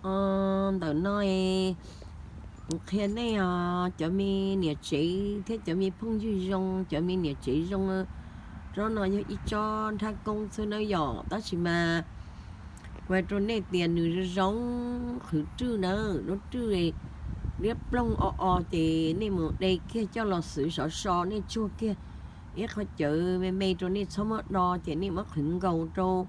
Ntawm no kuv qhia nej os, cov me niam tsev thiab cov me phooj ywg zoo, cov me niam tsev zoo, tsob no yog ib tsob nrhab koob xwb nawb yom, tab sis mas kuv hais rau nej tias nws zoo zoo, qhwv rwj nawb, lub rwj liab ploog o o ces nej mus de kiag coj los xwv sov so, nej tsuag kiag ib qho cawv me me rau nej txhob muab do ces nej muab qhwv nkaus rau,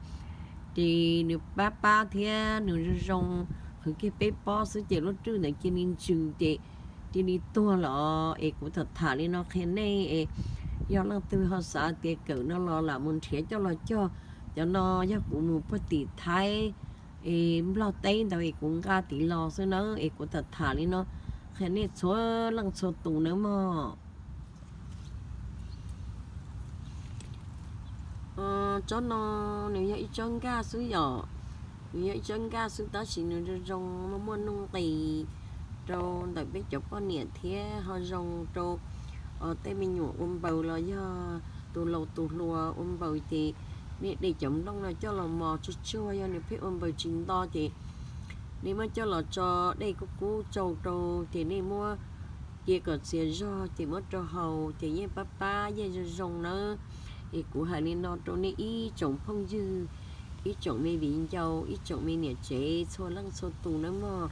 ces nws pab pab thiab nws zoo zoo, qhwv kiag peb pob xwb ces lub rwj ntawd cia li ntsws ces cia li tuag lawm. Es kuv tham tham li no qhia nej es yog leej twg ho xav tias kawm no los lam mus nrhiav coj los cog. Cov no yog kuv mus puag tim Thaib es Nplog teb ntawd es kuv nqa tim los xwb nawb, es kuv tham tham li no qhia nej txhua leej txhua tus nawb mog. Tsob no nws yog ib tsob nkaj xwb yom, nws yog ib tsob nkaj xwb tab sis nws zoo zoo muaj muaj nuj nqis rau ntawm peb cov poj niam thiab ho zoo rau tej me nyuam ua npaws los yog tus laus tus hluas ua npaws ces nej de cov nplooj no coj los mos tsuag tsuag, yog nws pheej ua npaws tsis nto ces nej muab coj los tso dej kub kub tsau rau ces nej muab cia kom txias zog ces muab rau haus ces yeej pab pab yeej zoo zoo nawb. Es kuv hais li no rau nej ib tsoom phooj ywg, ib tsoom me viv ncaus, ib tsoom me niam tsev txhua leej txhua tus nawb mog.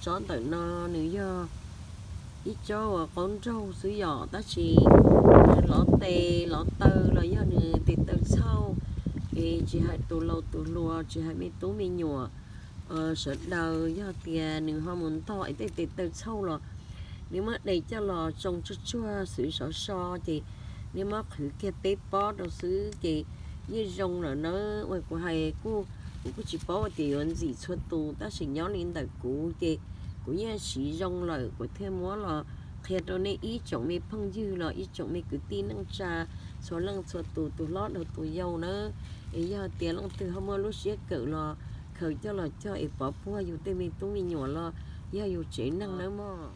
Tsob ntawm no nws yog ib tsob uas qaub nraug xwb yom, tab sis nws lov tes lov taw los yog nws tes taw txhauj, es tsis hais tus laus tus hluas, tsis hais me tub me nyuam, sawv daws yog tias nws ho mus ntog es tej tes taw txhauj los nej muab de coj los tsoo tsuag tsuag xwv sov so ces nej muab qhwv kiag peb pob rau xwb ces yeej zoo lawm nawb. Ua kuv hais kuj, kuv kuj tsis paub tias yuav ntxim txhua tus tab sis nyob li ntawm kuv ces kuv yeej siv zoo lawm kuv thiaj muab los qhia rau nej ib tsoom me phooj ywg los ib tsoom me kwv tij neej tsa txhua leej txhua tus, tus hlob rau tus yau nawb. Es yog tias leej twg ho muaj lub siab kawm los khaws coj los cog es pov puag yus tej me tub me nyuam los yog yus tsev neeg nawb mog.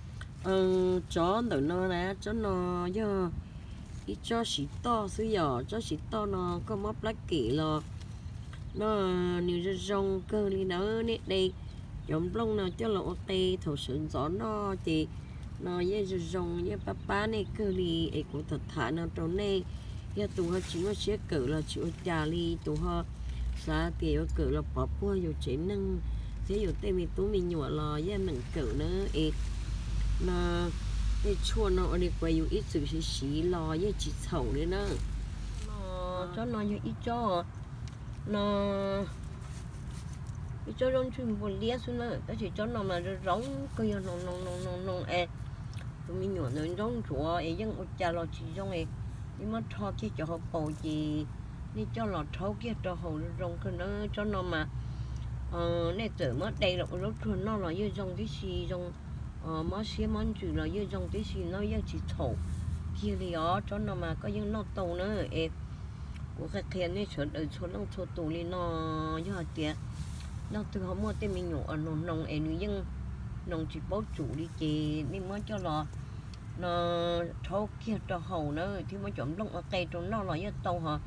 Tsob ntawm no na, tsob no yog ib tsob siv toj xwb yom, tsob siv toj no koj muab plab kem los no nws zoo zoo kawg li nawb. Nej de cov nplooj no coj los ua qe thaum sawv ntxov noj ces no yeej zoo zoo yeej pab pab nej kawg li. Es kuv tham tham no rau nej, yog tus ho tsis muaj siab kawm los tsis ua cas li, tus ho xav tias yuav kawm los pov puag yus tsev neeg thiab yus tej me tub me nyuam los yeej meem kawm na. Es no tej tshuaj no ua li kuv yus ib txwm siv siv los yeej tsis txhaum li na. Tsob no yog ib tsob no ib tsob zaub ntswg npua liab xwb na, tab sis tsob no mas zoo zoo kawg, yog noo noo noo noo es tus me nyuam ntawd ntsaub ntsuav es yeej ua cas los tsis zoo es nej muab rho kiag cov hauv paus ces nej coj los rhaub kiag rau haus zoo zoo kawg na. Tsob no mas nej txawm muab de los ua zaub tsuag noj los yeej zoo tib si, zoo mob siab mob ntsws los yeej zoo tib si no, yeej tsis txhaum kiag li os. Tsob no mas koj yeej noj tau na. Es kuv qhia qhia nej sawv daws txhua leej txhua tus li no, yog hais tias leej twg ho muaj tej me nyuam uas hnoos hnoos es nws yeej hnoos tsis paub tsum li ces nej muab coj los no rhaub kiag rau haus na, thiab muab cov nplooj ua qe rau noj los yeej tau hos,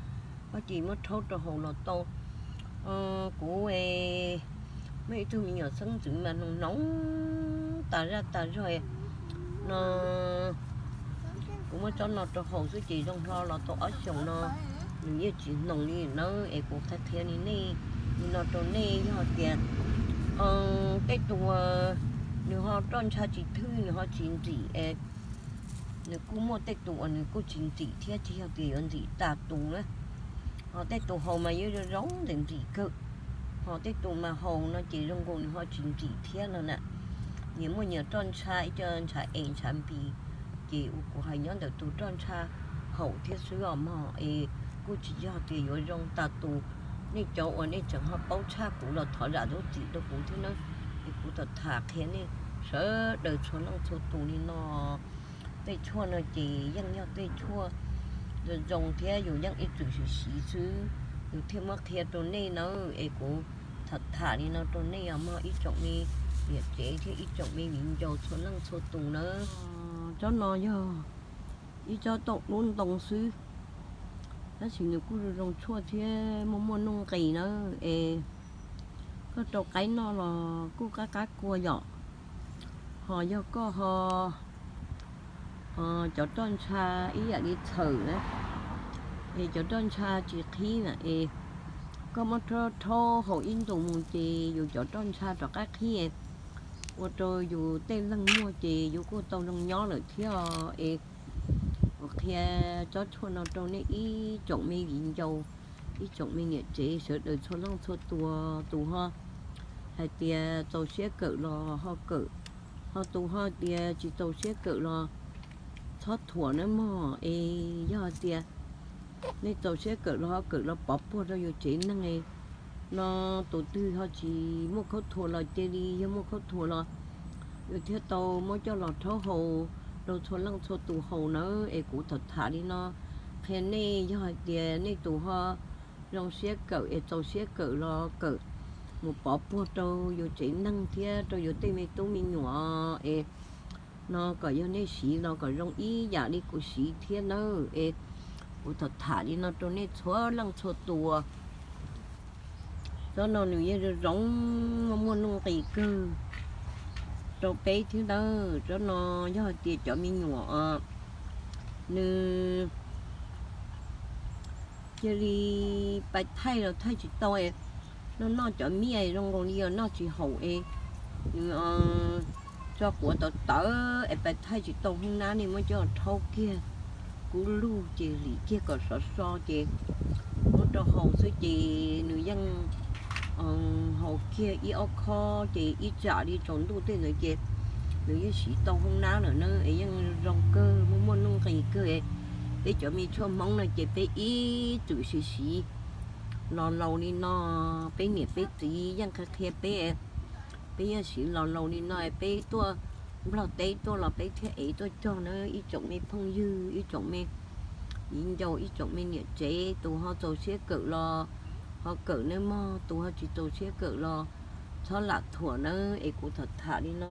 koj cia muab rhaub rau haus los tau. Kuv muaj ib tug me nyuam xeeb ntxwv mas hnoos hnoos tas zaj tas zog no, kuv muab tsob no rau haus xwb ces zoo hlo los tau ob xyoos no nws yeej tsis hnoos li na. Es kuv qhia qhia li nej, li no rau nej, yog tias tej tus nws ho roj ntsha tsis thwj, nws ho tsis ntxim es nws kuj muaj tej tus uas nws kuj tsis ntxim thiab, tsis yog tias yuav ntxim tas tus na. Ho tej tus haus mas yeej zoo zoo ntxim ntxim kawg, ho tej tus mas haus no ces zoo nkaus nws ho tsis ntxim thiab no na. Nyias muaj nyias roj ntsha, ib co ntshav es ntshav npis, ces uas kuv hais nyob ntawm tus roj ntsha haum thiab xwb os mog. Es kuj tsis yog tias yuav zoo tas tus. Nej cov uas nej tseem ho paub tshaj kuv los thov zam lub txim rau kuv thiab na. Es kuv tham tham qhia nej sawv daws txhua leej txhua tus li no. Tej tshuaj no ces yeej yog tej tshuaj zoo zoo thiab yus yeej ib txwm siv siv xwb, yus thiaj muab qhia rau nej na. Es kuv tham tham li no rau nej os mog ib tsoom me niam tsev thiab ib tsoom me viv ncaus txhua leej txhua tus na. Tsob no yog ib tsob tauj dub ntoo xwb, tab sis nws kuj zoo zoo tshuaj thiab muaj muaj nuj nqis na. Es Koj rau qaib noj los kuj qab qab kua yom. Ho yog koj ho cov roj ntsha ib yam li txhawm na, es cov roj ntsha tsis qhib na es koj muab rhaub haus ib ntus mus ces yus cov roj ntsha rov qab qhib, ua rau yus tej leeg muag ces yus kuj tau zoo nyob lawm thiab. Es kuv qhia tsob tshuaj no rau nej ib tsoom me viv ncaus, ib tsoom me niam tsev sawv daws txhua leej txhua tus. Tus ho hais tias txaus siab kawm los ho kawm, ho tus ho tias tsis txaus siab kawm los txhob thuam nawb mog. Es yog hais tias nej txaus siab kawm los ho kawm los pov puag rau yus tsev neeg no, tus twg ho tsis muaj khaub thuas los cia li, yog muaj khaub thuas los yus thiaj tau muab coj los rhaub haus rau txhua leej txhua tus haus nawb. Es kuv tham tham li no qhia nej, yog hais tias nej tus ho zoo siab kawm es txaus siab kawm los kawm mus pov puag rau yus tsev neeg thiab rau yus tej me tub me nyuam es no kom yog nej siv los kom zoo ib yam li kuv siv thiab nawb. Es kuv tham tham li no rau nej txhua leej txhua tus. Tsob no nws yeej zoo zoo, muaj nuj nqis kawg rau peb thiab nawb. Tsob no yog hais tias cov me nyuam nws cia li pais thaij los thaij tsis tau, noj noj cov miaj zoo nkaus li noj tsis haum es nws tso quav tawv tawv es pais thaij tsis tau hoob nab, nej muab coj rhaub kiag kub lug ces lim kiag kom sov so ces muab rau haus xwb ces nws yeej haus kiag ib ob khob ces ib tsam li tsaus ntuj tej ntawd ces nws yeej siv tau hoob nab lawm na. Es yeej zoo kawg, muaj muaj nuj nqis kawg. Peb cov me tshuaj Hmoob no ces peb ib txwm siv siv los laus li no, peb niam peb txiv yeej qhia qhia peb, peb yeej siv los laus li no, peb tuaj Nplog teb tuaj los peb thiaj ev tuaj cog na ib tsoom me phooj ywg, ib tsoom me viv ncaus, ib tsoom me niam tsev. Tus ho txaus siab kawm los ho kawm nawb mog, tus ho tsis txaus siab kawm los txhob lam thuam nawb. Es kuv tham tham li no